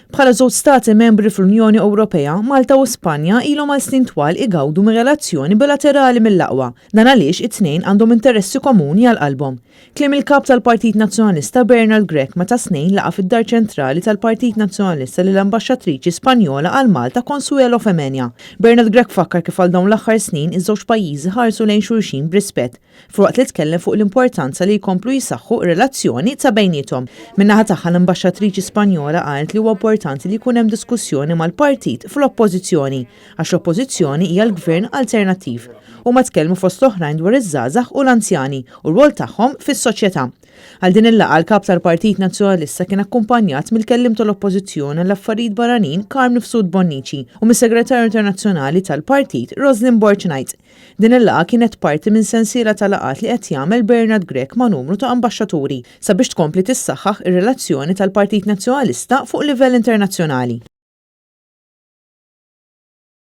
Bħala żewġ stati membri fl-Unjoni Ewropea, Malta u Spanja ilhom għal snin twal igawdu minn relazzjoni bilaterali mill-aqwa. Dan għaliex it-tnejn għandhom interessi komuni għal qalbhom. Kliem il-Kap tal-Partit Nazzjonalista Bernard Grech meta s-Tnejn laqa' fid-Dar Ċentrali tal-Partit Nazzjonalista lill-Ambaxxatriċi Spanjola għal Malta Consuelo Femenia. Bernard Grech fakkar kif għal dawn l-aħħar snin iż-żewġ pajjiżi ħarsu lejn xulxin b'rispett. filwaqt li tkellem fuq l-importanza li jkomplu jsaħħu r-relazzjoni ta' bejniethom. Min-naħa tagħha l-Ambaxxatriċi Spanjola qalet li huwa importanti li jkun hemm diskussjoni mal-partit fl-Oppożizzjoni għax l-Oppożizzjoni hija l-Gvern alternattiv. Huma tkellmu fost l-oħrajn dwar iż-żgħażagħ u l-anzjani u r-rwol tagħhom fis-soċjetà. Għal din il-laqgħa l-Kap tal-Partit Nazzjonalista kien akkumpanjat mill-Kelliem tal-Oppożizzjoni għall-Affarijiet Barranin Carm Mifsud Bonnici u mis-Segretarju Internazzjonali tal-Partit Roslyn Borg Knight. Din il-laqgħa kienet parti minn sensiela ta' laqgħat li qed jagħmel Bernard Grech ma' numru ta' ambaxxaturi sabiex tkompli tissaħħaħ ir-relazzjoni tal-Partit Nazzjonalista fuq livell internazzjonali.